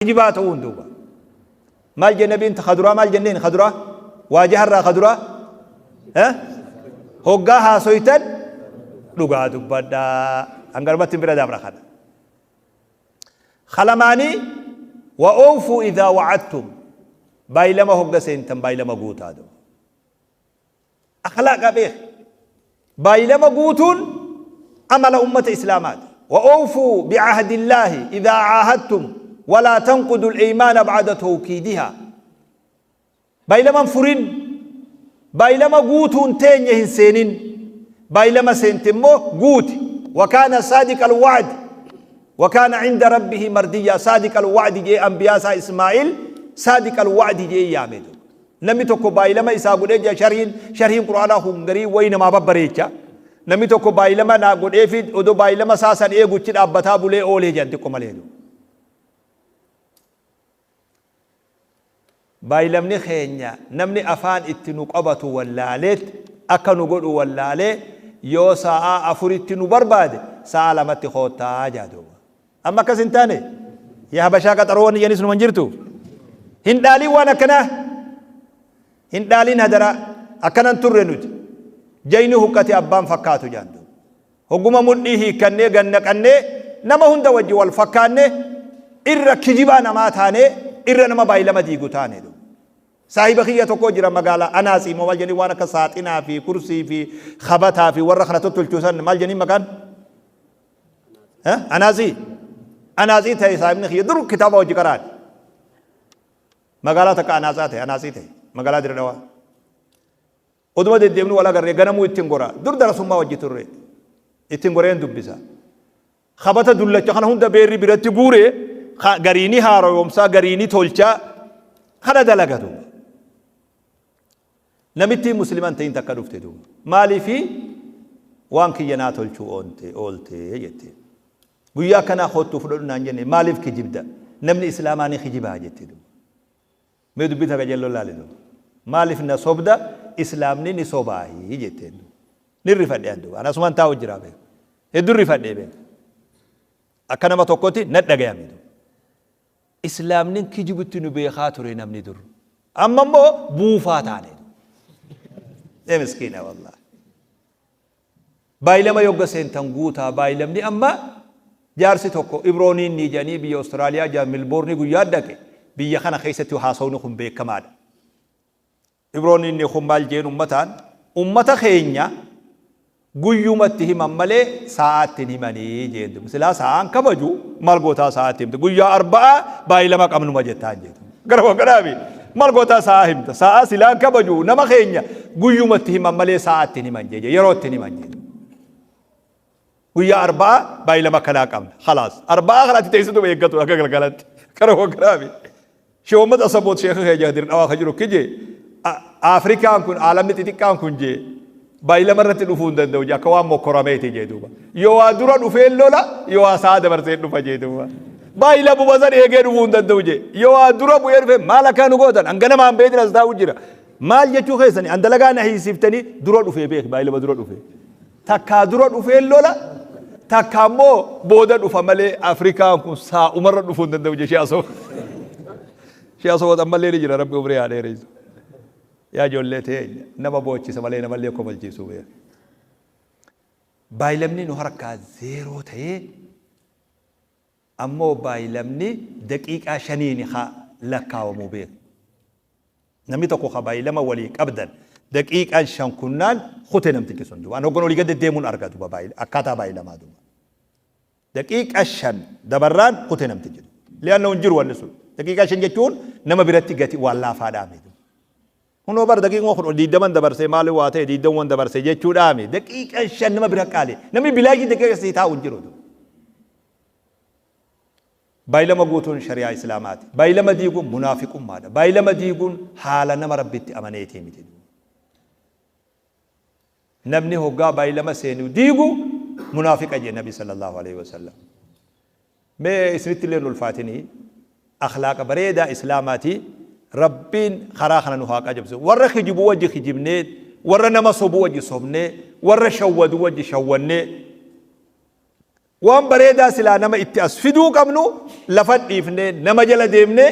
Kijibaa ta'uun duuba. Maal jenne nabiin ka duraa maal jenneen ka duraa? Waajaharraa ka duraa? Eh? Hoggaa haasoytan dhugaa dubbadhaa. Hangarumatti bira dabra kana. Kalamaanii wa oofuu idhaa wa'adtum baay'ilama hogga seentan baay'ilama guutaa duuba. Akhlaaqa beeki. Baay'ilama guutuun amala ummata Islaamaati. Wa awfuu bi'ahdillaahi idhaa caahadtum walaa tanqudu al-eymaana ba'da tawkiidihaa. Baay'ilama hin furin. Baay'ilama guutuun teenye hin seenin. Baay'ilama seente immoo guuti. Wa kaana saadiqa al-wa'd wa kaana cinda rabbihi mardiyyaa. Saadiqa al-wa'di jee anbiyaa isaa Ismaa'il saadiqa al-wa'di jee yaame. Namni tokko baayilama isaa godhee jira sharhiin sharhiin qur'aanaa kun garii wayi namaa babbareecha. Namni tokko baayilama naa godhee fi odoo baayilama isaa san eeguchi dhaabbataa bulee oolee jedhan xiqqo malee. Baayilamni keenya namni afaan itti nu qabatu wallaaleet akka nu godhu wallaalee yoo sa'aa afuritti nu barbaade sa'aa lamatti koottaa jaa duuba. Amma akkas hin taane yaa habashaa qaxaroo wanni jedhanis numa hin jirtu. Hin dhaaliin waan akkanaa. Hin dhaaliin hadaraa. Akkanan turre nuti. Jayni huqqate abbaan fakkaatu jaan duuba. Hogguma mudhii hiikkannee gannaqannee nama hunda wajji wal fakkaanne irra kijibaa namaa taanee irra nama baay'ilama diigu taane duuba. Saahiba kiyya tokko jira magaalaa Anaatsii moo maal jedhanii waan akka saaxinaa fi kursii fi kabataa fi warra kana tottolchu san maal jedhanii maqaan? Anaasii Anaasii ta'e saahibni kiyya dur kitaaba hojii qaraati. Magaalaa takka anaasaa ta'e anaasii ta'e magaalaa Dire Dhawaa. Oduma deddeemnu wal agarree ganamuu ittiin gora dur darasummaa hojii turre ittiin goreen dubbisa. Kabata dullacha kana hunda beerri biratti guure gariini haaroomsaa gariini tolchaa kana dalagatu. Namittiin muslima hin ta'in takka dhufte duuba. Maaliifi waan kiyya naa tolchuu oonte oolte jetteen. Guyyaa akkanaa koottuu fudhadhu naan jenne maaliif kijibda? Namni islaamaa ni kijibaa jette duuba. Mee dubbii takka jalloo laali duuba. Maaliif na sobda islaamni ni sobaahi jetteen duuba. Ni rifadhe an duuba. An asumaan taa'u jiraa beeku. Hedduu rifadhee beeku. Akka nama tokkotti na dhagayame duuba. Islaamnin kijibutti nu beekaa ture namni dur. Amma immoo buufaa taane. Ee miskiina wallahi. Baay'ilama yogga seentan guutaa baay'ilamni amma jaarsi tokko Ibrooniin ni jedhanii biyya Austraaliyaa jaa Milboorni guyyaa dhaqe biyya kana keessatti haasawni kun beekamaadha. Ibroon inni kun maal jeen ummataan ummata keenya guyyumatti himan malee saa'aatti hin himanii jeen dubi silaa saa'aan kabaju maal gootaa saa'aatti himte guyyaa arba'aa baay'ilama qabnuma jettaan jeetu gara wagganaami maal gootaa saa'aa himta saa'aa silaan kabaju nama keenya guyyumatti himan malee saa'aatti hin himan jee yerootti hin himan jee guyyaa arba'aa baay'ilama kanaa qabna khalaas arba'aa kanaatti teessituma eeggatu akka galgalatti gara wagganaami Sheehommad Asaboot sheekha keenya Dirdhawaa ka jiru kije Afrikaan kun aalamni xixiqqaan kun jee baay'ilama irratti dhufuu hin danda'u jee akka waan mokkorameeti jee duuba. Yoo waa dura dhufee lola yoo waa sa'a dabarsee dhufa jee duuba. Baay'ilamuma san eegee dhufuu hin danda'u jee yoo waa dura bu'ee dhufe maal akka nu gootan hanga namaan beetin as taa'u jira. Maal jechuu keessani an dalagaa na hiisiftanii dura dhufee beeki baay'ilama dura dhufee. Takkaa dura dhufee lola takkaa immoo booda dhufa malee Afrikaan kun saa'umarra dhufuu hin danda'u jechee asoo. Shee asoo ammallee ni jira rabbi umrii haa dheeressu. Yaa ijoollee teenya nama boochisa malee namallee kofalchiisuu beeka. Baay'ilamni nu harkaa zeeroo ta'ee Ammoo baaylamni daqiiqaa shaniini kha lakkaawamu beekhi. Namni tokko kha baaylama walii qabdan daqiiqaan shan kunnaan kute namtichi sun duuba. An hoggan olii gad deddeemuun arga duuba akkaataa baaylamaa duuba. Daqiiqa shan dabarraan kute namtichi duuba. Li'annahu hin jiru wanni sun. Daqiiqaa shan jechuun nama biratti gati waan laafaadhaami duuba. Kunoo bar daqiiquma kun digdaman dabarsee maal waa ta'e digdamuman dabarse jechuudhaami. Daqiiqaan shan nama bira qaali. Namni bilaashii daqiiqa sii taa'u hin jiru. Baay'ilama guutuun shari'aa Islaamaati. Baay'ilama diiguun munaafiqummaadha. Baay'ilama diiguun haala nama Rabbitti amaneetii miti. Namni hoggaa baay'ilama seenu diigu munaafiqa jee Nabi sallallahu alaihi wasallam. Mee isinitti illee hin ulfaatinii akhlaaqa bareedaa Islaamaati Rabbiin karaa kana nu haa qajeelchu. Warra kijibu wajji kijibnee, warra nama sobu wajji sobnee, warra shawwadu wajji shawwannee. Waan bareedaa silaa nama itti as fiduu qabnu lafa dhiifnee nama jala deemnee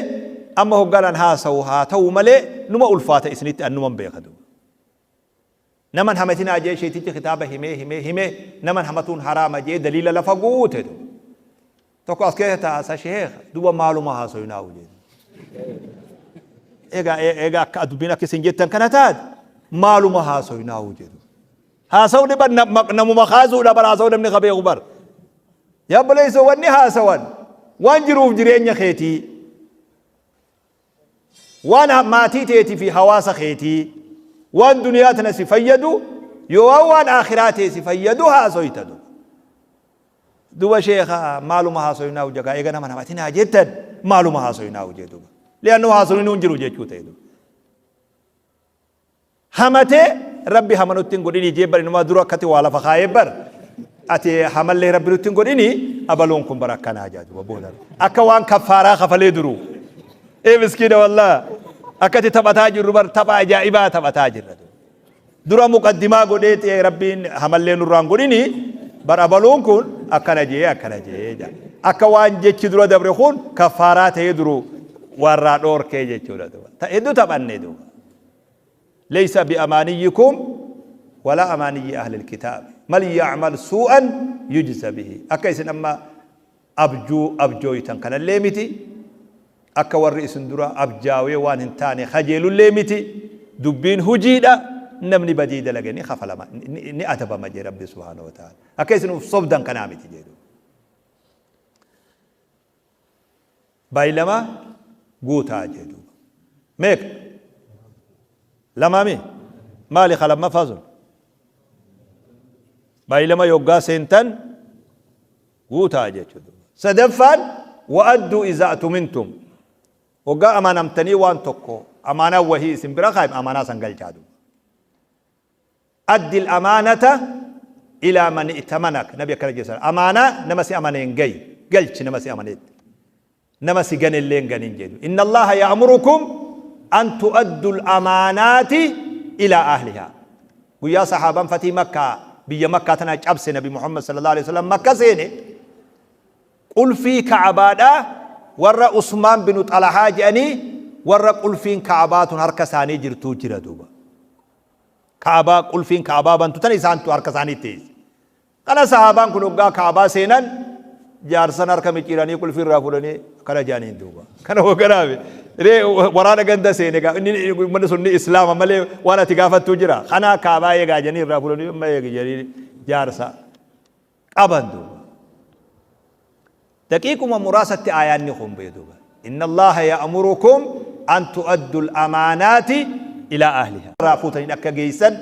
amma hoggaan an haasawu haa ta'u malee numa ulfaata isinitti an numan beeka duuba. Naman hamatinaa jee sheetichi kitaaba himee himee himee naman hamatuun haraama jee daliila lafa guute duuba. Tokko as keessa taa'a sa sheekh duuba maaluma haasoyinaa jee. Egaa egaa akka dubbiin akka isin jettan kana taate maaluma haasoyinaa jee. Haasawni bar namuma kaasuudha bar haasawa namni ka beeku bar. Yaa obboleessoo wanni haasawan waan jiruuf jireenya keetii waan maatii teetii fi hawaasa keetii waan duniyaa tana si fayyadu yoo waan akhiraa tee si fayyadu haasoyta duba. Duba sheekha maaluma haasoynaa hojjagaa eega nama namatinaa jettan maaluma haasoynaa hojjee duba. Li'annoo haasoyni hin jiru jechuu ta'e duba. Hamatee Rabbi hama nutti hin godhinii jee bar inumaa dura akkati waa lafa kaayee bar ati hamallee Rabbi nutti hin godhinii abaluun kun bar akkanaa jaa duba booda akka waan kaffaaraa kafalee duruu ee miskiina wallaa akkati taphataa jirru bar tapha ajaa'ibaa taphataa jirra dura muqaddimaa godhee ta'e Rabbiin hamallee nurraan godhinii bar abaluun kun akkana jee akkana jee jaa akka waan jechi dura dabre kun kaffaaraa ta'ee duru warraa dhoorkee jechuudha duba hedduu taphanne duba Leysa bi'amaaniyyikum walaa amaaniyyi ahlil kitaabi man ya'mal suu'an yujza bihi akka isin amma abjuu abjooytan kanallee miti akka warri isin dura abjaawee waan hin taane kajeelullee miti dubbiin hujiidha namni badii dalage ni kafalama ni adabama jee rabbi subhaanahu wa ta'ala akka isin uf sobdan kanaa miti jee duuba Baylama guutaa jee duuba. Meeqa? Lamaami? Maali ka lammaffaa sun? Baylama yoggaa seentan guutaa jechuu duuba. Sadaffaan wa'adduu izaa tumintum. Waggaa amaanamtanii waan tokko amaanaa wahii isin bira kaayim amaanaa san galchaa duuba. Addi al-amaanata ilaa man i'tamanak. Nabi akkana jedhe amaanaa nama si amaneen gayi galchi nama si amaneetti. Nama si gane illee hin ganin jedhu. Inna Allaha ya'murukum an tu'addu al-amaanaati ilaa ahlihaa. Guyyaa sahaabaan fatii Makkaa biyya Makkaa tana cabse Nabi Muhammad sallallahu alaihi wasallam Makka seene qulfii Ka'abaadhaa warra Usmaan binu Xalahaa jedhanii warra qulfiin Ka'abaa tun harka isaanii jirtuu jira duuba. Ka'abaa qulfiin Ka'abaa bantu tana isaantu harka isaaniitti teesse. Kana sahaabaan kun hoggaa Ka'abaa seenan jaarsan harka micciiranii qulfii irraa fuudhanii akkana jedhaniin duuba. Kana hogganaafi ree waraana ganda seene gaa inni uummanni sun ni islaama malee waan ati gaafattuu jira. Kana Ka'abaa eegaa jedhanii irraa fuudhanii amma eegi jedhanii jaarsa qaban duuba. Daqiiquma muraasatti aayaanni kun bu'e duuba. Inna Allaaha ya'murukum an tu'addu al-amaanaati ilaa ahlihaa. Irraa fuutaniin akka geessan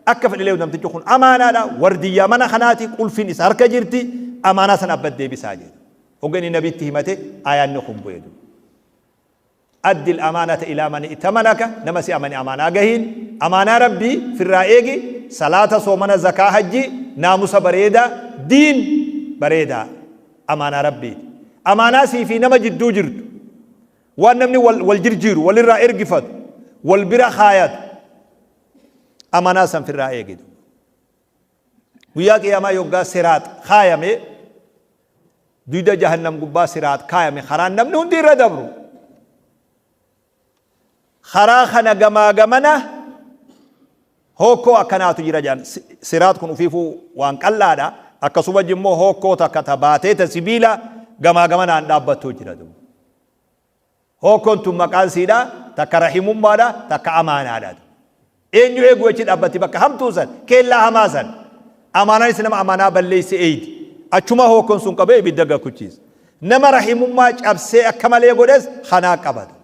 akka fedhe namtichi kun amaanaadha wardiyyaa mana kanaati qulfiin isa harka jirti amaanaa san abbat deebisaa jedhe. Hogga inni nabitti himate aayaanni kun bu'e duuba. Addi al-amaanata ilaa man i'tamanaka, nama si amane amaanaa gahiin, amaanaa Rabbii firraa eegi, salaata, soomana, zakaa, hajjii, naamusa bareedaa, diin bareedaa, amaanaa Rabbiiti. Amaanaa sii fi nama jidduu jirtu, waan namni wal, wal jirjiiru, walirraa ergifatu, wal bira kaayatu, amaanaa san firraa eegi. Guyyaa qiyaamaa yoggaa siraax kaayame, Duyda jahannam gubbaa siraax kaayame karaan namni hundi irra dabru. Karaa kana gamaa gamana hookkoo akkanaatu jira jedhan. Siraax kun ufiifuu waan qal'aadha. Akkasuma immoo hookkoo takka ta baatee ta sibiila gamaa gamanaan dhaabbattuu jira duuba. Hookkoon tun maqaan siidha takka rahimummaadha takka amaanaadha. Eenyu eeguu achi dhaabbatti bakka hamtuu san keellaa hamaa san. Amaanaanis nama amaanaa balleeyse eeydi. Achuma hookkoon sun qabee ibidda gakuchiisa. Nama rahimummaa cabsee akka malee godhes kanaa qabata.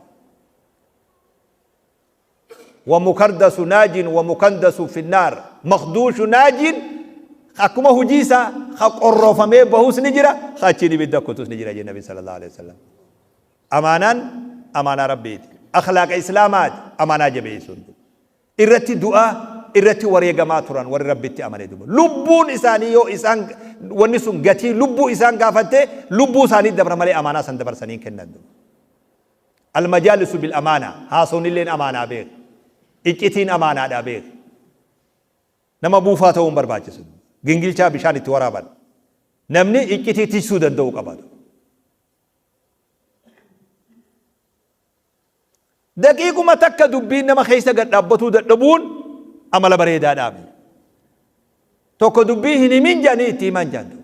Wamukardasu naajin wamukandasu finnaar makduushu naajin akkuma hujii isaa ka qorroofamee bahus ni jira ka achiin ibidda kutus ni jira jedhe nabi sallallahu alaihi wasallam. Amaanaan amaanaa Rabbiiti. Akhlaaqa Islaamaati amaanaa jabeessuun. Irratti du'aa irratti wareegamaa turan warri Rabbitti amane duba. Lubbuun isaanii yoo isaan wanni sun gatii lubbuu isaan gaafatte lubbuu isaanii dabra malee amaanaa san dabarsanii hin kennan duba. Almajaalisu bil amaanaa haasawni amaanaa beek. Iccitiin amaanaadhaa beek. Nama buufaa ta'uu hin barbaachisu. Gingilchaa bishaan itti waraaban. Namni iccitii tiksuu danda'uu qaba. Daqiiquma takka dubbiin nama keessa gad dhaabbatuu dadhabuun amala bareedaadhaa miti. Tokko dubbii hin himin jedhanii itti himan jedhan.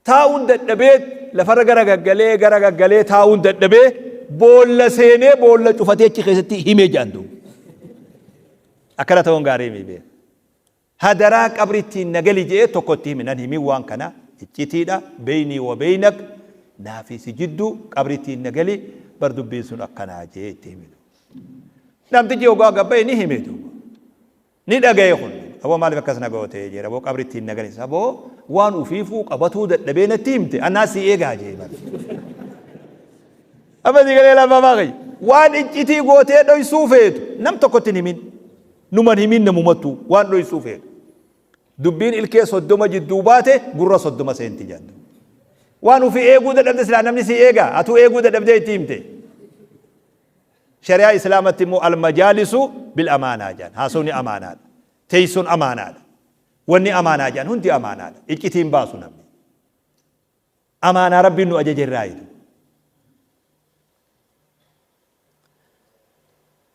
Taa'uun dadhabee lafarra gara gaggalee gara gaggalee taa'uun dadhabee boolla seenee boolla cufatee achi keessatti himee jedhan duuba. Akkana ta'uun gaarii miti beeka. Hadaraa qabrittiin na gali je'ee tokko itti hime nan himin waan kana iccitiidha beynii wa beynak naafi si jidduu qabrittiin na gali bar dubbiin sun akkanaa je'ee itti hime duuba. Namtichi hoggaa gad baye ni hime duuba. Ni dhagaye kun. Aboo maaliif akkas na goote jedhe aboo qabritti hin nagalis aboo waan ufiifuu qabatuu dadhabee natti himte annaa si eegaa jee bar. Amma si galee lafa baaqi. Waan iccitii gootee dhoysuu feetu nam tokkotti hin himin. Numan himin namumattuu waan dhoysuu feetu. Dubbiin ilkee 30 jidduu baate gurra 30 seenti jedhan. Waan ufii eeguu dadhabde silaa namni si eegaa atuu eeguu dadhabdee itti himte. Shari'aa Islaamatti immoo al-majaalisu bil amaanaa jedhan. Haasawni amaanaadha. Teessoon amaanaadha. Wanni amaanaa jedhan hundi amaanaadha. Iccitii hin baasu namni. Amaanaa Rabbiin nu ajaje irraa hiitu.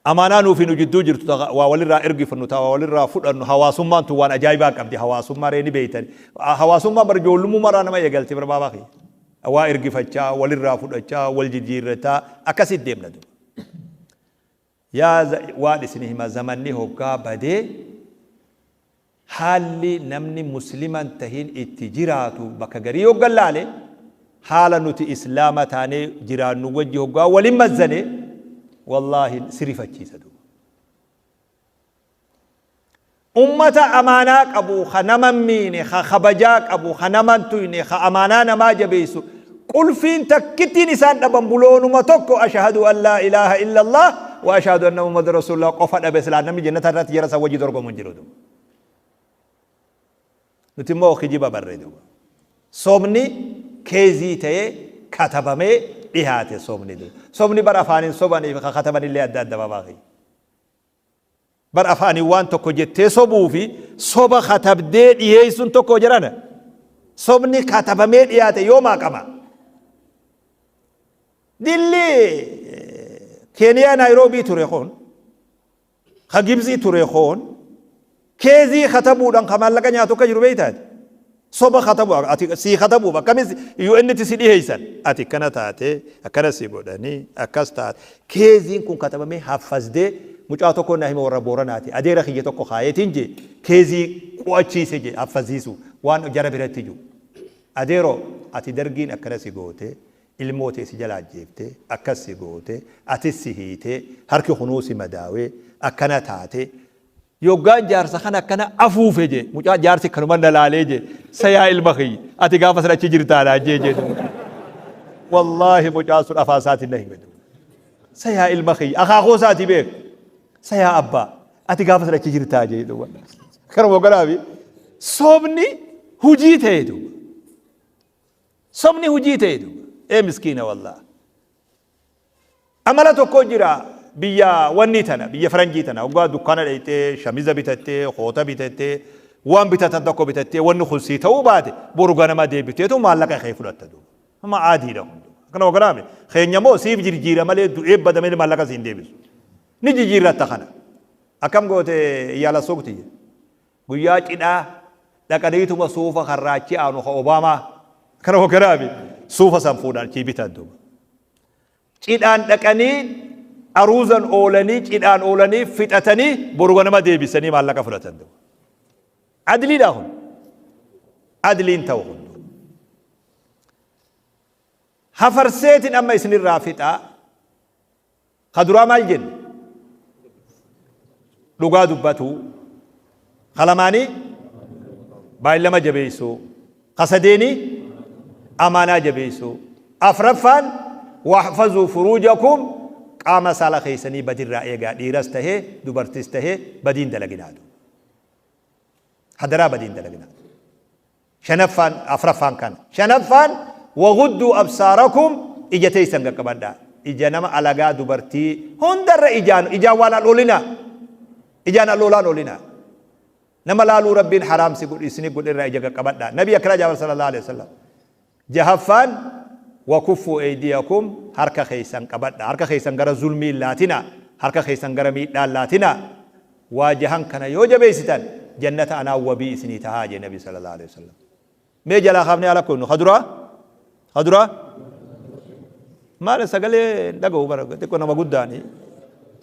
Amaanaa nuufi nu jidduu jirtu ta waa walirraa ergifannu ta waa walirraa fudhannu hawaasummaan tun waan ajaa'ibaa qabdi hawaasummaa ree ni beeytan. Hawaasummaan bar ijoollummaa irraa nama eegalti bar baabaa kiyya. Waa ergifachaa, walirraa fudhachaa, wal jijjiirrataa akkasitti deemna duuba. Yaa waan isin hima zamanni hoggaa badee haalli namni muslima hin tahin itti jiraatu bakka garii hoggan laale haala nuti islaama taanee jiraannu wajji hoggaa walin mazzane wallaahi si rifachiisa duuba. Ummata amaanaa qabu, ka nama hin miine, ka kabajaa qabu, ka nama hin tuyne, ka amaanaa namaa jabeessu, qulfiin takkittiin isaan dhaban buloonuma tokko ashahadu an laa ilaaha illallah wa ashahadu anna muhammad rasulullah qofa dhabe silaa namni jannata irratti jara san wajji dorgomu hin jiru duuba. Nuti immoo kijiba barre duuba. Sobni keezii ta'ee katabamee dhihaate sobni duuba. Sobni bar afaaniin sobanii fi ka katabanillee adda adda babaa kiyya. Bar afaaniin waan tokko jettee sobuu fi soba katabdee dhiheessuun tokko jarana. Sobni katabamee dhiyaate yoom haqama? Dilli Keeniyaa Naayiroobii ture kun, ka Gibxii ture kun, keezii katabuudhaan ka maallaqa nyaatu akka jiru beektaati. Soba katabu ati sii katabuuf akkamis UN'tti si dhiheessan ati akkana taate akkana si godhanii akkas taate keeziin kun katabamee haffazdee mucaa tokko na hima warra Booranaati adeera kiyya tokko kaayeetiin jee keezii qu'achiise jee haffaziisu waan jara biratti jiru adeeroo ati dargiin akkana si goote ilmoo tee si jala ajjeefte akkas si goote atis si hiite harki kunuu si madaawee akkana taate Yoggaan jaarsa kana akkana afuufe jee mucaa jaarsi akkanuma na laalee jee sa yaa ilma kiyya ati gaafa san achi jirtaa naan jee jee duuba. Wallaahi mucaan sun afaan isaatiin na hime duuba. Sa yaa ilma kiyya akaakuu isaati beek sa yaa abbaa ati gaafa san achi jirtaa jee duuba. Kanuma kanaafi sobni hujii ta'e duuba. Sobni hujii ta'e duuba. Ee miskiina wallaahi. Amala tokko jira biyya wanni tana biyya faranjii tana hoggaa dukkaana dhayxee shamiza bitattee koota bitattee waan bitatan tokko bitattee wanni kun sii ta'uu baate boru ganama deebiteetu maallaqa kee fudhatta duuba. Amma aadiidha kun duuba. Akkana hogganaa keenya moo siif jirjiira malee du'ee bada malee maallaqa siin deebisu. Ni jijjiirratta kana. Akkam goote iyyaala suuqti. Guyyaa cidhaa dhaqaniituma suufa kan raachi aanu ka Obaamaa kana hogganaa suufa san fuudhan achii bitan duuba. Cidhaan dhaqanii aruuzan oolanii cidhaan oolanii fixatanii boru ganama deebisanii maallaqa fudhatan duuba. Adliidha kun. Adliin ta'u kun. Hafarseetiin amma isinirraa fixaa. Ka duraa maal jenne? Dhugaa dubbatuu. Ka lamaanii baay'ilama jabeessuu. Ka sadeenii amaanaa jabeessuu. Afraffaan wahfazuu furuujakum qaama saala keessanii badirraa eegaa dhiiras tahee dubartis tahee badiin dalaginaa. Hadaraa badiin dalaginaa. Shanaffaan, afraffaan kana. Shanaffaan, Wagudduu absaarakum, ija teessan qaqqabadhaa. Ija nama alagaa dubartii hundarra ijaan, ijaan waan al oolinaa. Ijaan al oolaan oolinaa. Nama laaluu Rabbiin haraam si godhe isini godhe irraa ija qaqqabadhaa. Nabii akkana jaa sallallahu alaihi wasallam. Jahaffaan wa kuffuu eydiyakum, harka keessan qabadha. Harka keessan gara zulmii hin laatina. Harka keessan gara miidhaa hin laatina. Waa jahan kana yoo jabeessitan jannata anaan wabii isinii tahaa jee Nabi sallallahu alaihi wasallam. Mee jalaa kaafnee haa lakkoofnu. Ka duraa? Ka duraa? Maal sagalee hin dhaga'u bara xiqqoo nama guddaani.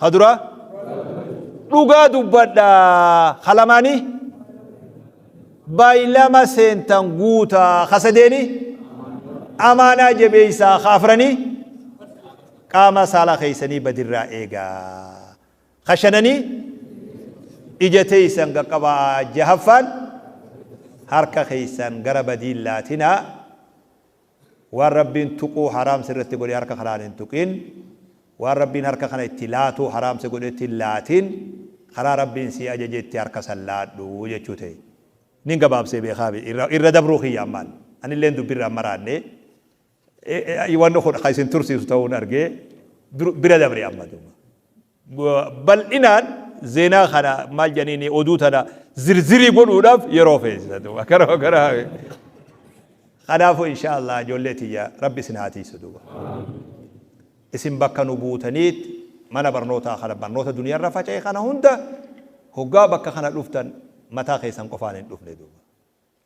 Ka duraa? Dhugaa dubbadha. Ka lamaanii? Baay'ilama seentan guutaa. Ka sadeeni? Amaanaa jabeessaa. Ka afranii? Qaama saala keessanii badirraa eegaa. Ka shananii? Ija teeysan qaqqabaa. Jahaffaan? Harka keeysan gara badiin laatinaa. Waan Rabbiin tuquu haraam sirratti godhe harka kanaan hin tuqin. Waan Rabbiin harka kana itti laatuu haraam si godhetti hin laatin. Karaa Rabbiin sii ajajetti harka san laadhu jechuu ta'e. Nin gabaabsee beekaa irra dabruu kiyya ammaan. Anilleen dubbirra hin maraanne. Wanni kun ka isin tursiisu ta'uun argee bira dabre amma duuba. Bal'inaan zeenaa kana maal jedhaniini oduu tana zirzirii godhuudhaaf yeroo feesisa duuba. Kara kara. Kanaafuu insha Allah ijoollee tiyya Rabbi isin haa tiisu duuba. Isin bakka nu buutaniit mana barnootaa kana barnoota duniyaarra faca'e kana hunda hoggaa bakka kana dhuftan mataa keessan qofaan hin dhufne duuba.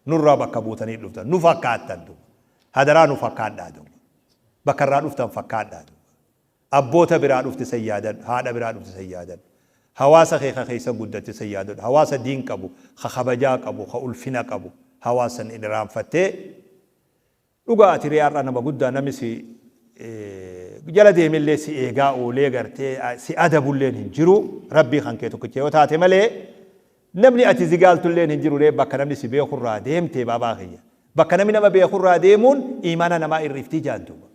Nurraa bakka buutanii dhuftan. Nu fakkaattan duuba. Hadaraa nu fakkaadhaa duuba. Bakka irraa dhuftan fakkaadhaa duuba. Abboota biraa dhufte san yaadadhu. Haadha biraa dhufte san yaadadhu. Hawaasa kee ka keessa guddatte san yaadadhu. Hawaasa diin qabu, ka kabajaa qabu, ka ulfina qabu. Hawaasa san hin irraanfattee dhugaa ati ree har'a nama guddaa namni si jala deemellee si eegaa oolee gartee si adabulleen hin jiru. Rabbii kan kee tokkicha yoo taate malee namni ati zigaaltulleen hin jiru ree bakka namni si beekurraa deemte baabaa kiyya. Bakka namni nama beekurraa deemuun iimaana namaa irriftii jaan duuba.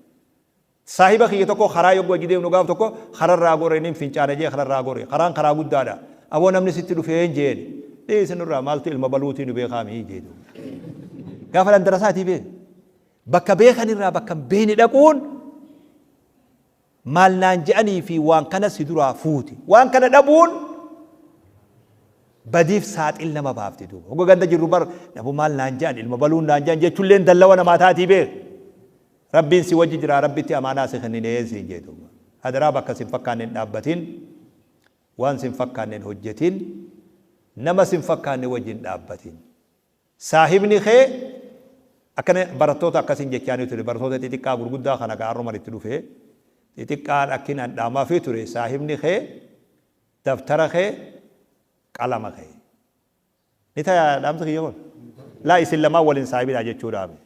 Saahiba kiyya tokko karaa yoggu wajji deemnu gaaf tokko kararraa gore nin fincaana jee kararraa gore. Karaan karaa guddaadha. Aboo namni sitti dhufeen jeen. Dhiisi nurraa maaltu ilma baluutii nu beekaa mii jee duuba. Gaafa dhan darasaatii beek. Bakka beekan irraa bakka hin beekne dhaquun maal naan je'anii fi waan kana si duraa fuuti. Waan kana dhabuun badiif saaxil nama baafti duuba. Hogga ganda jirru bar nabu maal naan je'an ilma baluun naan je'an jechuulleen dallawa namaa taatii beek. Rabbiin si wajji jiraa Rabbitti amaanaa si kenninee siin jee duuba. Hadaraa bakka sin fakkaanne hin dhaabbatin, waan sin fakkaanne hin hojjetin, nama sin fakkaanne wajji hin dhaabbatin. Saahibni kee akkana barattoota akkasiin jechaanii ture barattoota xixiqqaa gurguddaa kana gaa arruman itti dhufe xixiqqaan akkin an dhaamaafii ture saahibni kee dabtara kee qalama kee. Ni taya dhaamsi kiyya kun? Laa isin lamaan wal hin saahibinaa jechuudhaa mi.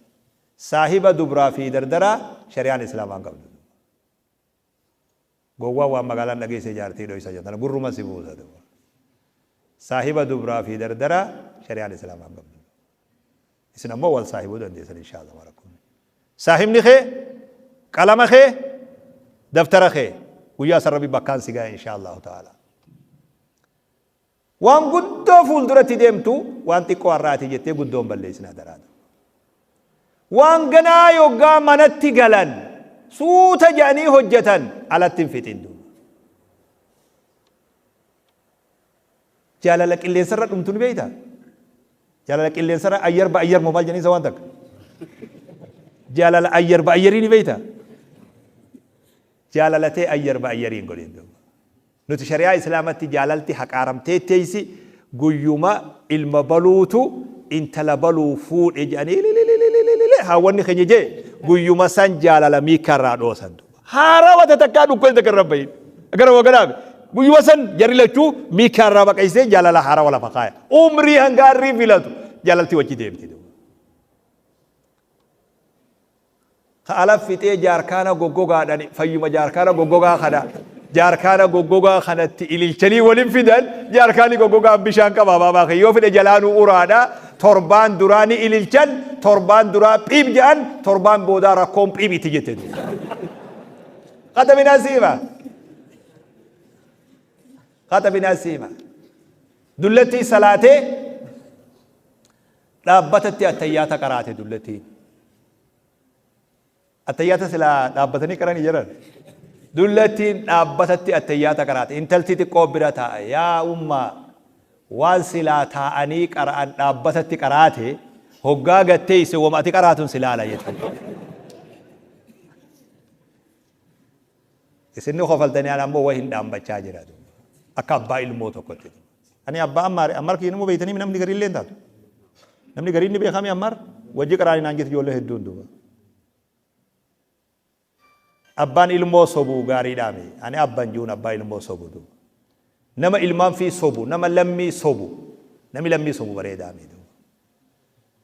Saahiba dubraa fi dardaraa shari'aan islaamaa hin qabdu. Gowwaan waan magaalaan dhageesse jaartii dhoysa jedhan tana gurruma si buusa duuba. Saahiba dubraa fi dardaraa shari'aan islaamaa hin qabdu. Isin ammoo wal saahibuu dandeessan inshaa Allah rakkoon. Saahibni kee qalama kee daftara kee guyyaa san rabbi bakkaan si gaya inshaa Allahu ta'ala. Waan guddoo fuulduratti deemtu waan xiqqoo har'aati jettee guddoo hin balleessin hadaraa. Waan ganaa yoggaa manatti galan suuta jedhanii hojjetan alatti hin fixin duuba. Jaalala qilleensarra dhumtu ni beektaa? Jaalala qilleensarra ayyar ba ayyar moo maal jedhanii isa waan takka? Jaalala ayyar ba ayyarii ni beektaa? Jaalala tee ayyar ba ayyarii hin godhin duuba. Nuti shari'aa islaamatti jaalalti haqaaramtee teeysi guyyuma ilma baluutu intala baluu fuudhe jedhanii ilililililili haawwanni keenya jee guyyuma san jaalala miikkaa irraa dhoosan duuba. Haarawa ta takkaa dhukkeen takka irra bahin. Gara waganaaf guyyuma san jarri lachuu miikkaa irraa baqaysee jaalala haarawa lafa kaaya. Umrii hanga arrii filatu jaalalti wajji deemti duuba. Ka ala fixee jaarkaana goggogaadhaan fayyuma jaarkaana goggogaa kana jaarkaana goggogaa kanatti ililchanii walin fidan jaarkaani goggogaan bishaan qaba baabaa kee yoo fedhe jalaanuu uraadha torbaan duraa ni ililchan torbaan duraa phiib jedhan torbaan boodaa rakkoon phiib itti jette. Qaxabinaa siima. Qaxabinaa siima. Dullattii salaatee dhaabbatatti attayyaata qaraate dullattiin. Attayyaata silaa dhaabbatanii qaranii jedhan. Dullattiin dhaabbatatti attayyaata qaraate. Intalti xiqqoo bira taa'a. Yaa ummaa Waan silaa taa'anii qara'an dhaabbatatti qaraate, hoggaa gad teeyse woma ati qaraatun si laala jechuudha. Isin ni kofaltanii, ani ammoo wahin dhaammachaa jira duuba. Akka abbaa ilmoo tokkotti. Ani abbaa Ammaar, Ammaar kiyya immoo beeytanii, namni garii illee hin taatu. Namni gariin ni beekami Ammaar wajji qaraanii naan jetti ijoollee hedduun duuba. Abbaan ilmoo sobu gaariidhaami. Ani abban ji'uun abbaa ilmoo sobu duuba. Nama ilmaan fi sobu, nama lammii sobu, namni lammii sobu bareedaami duuba.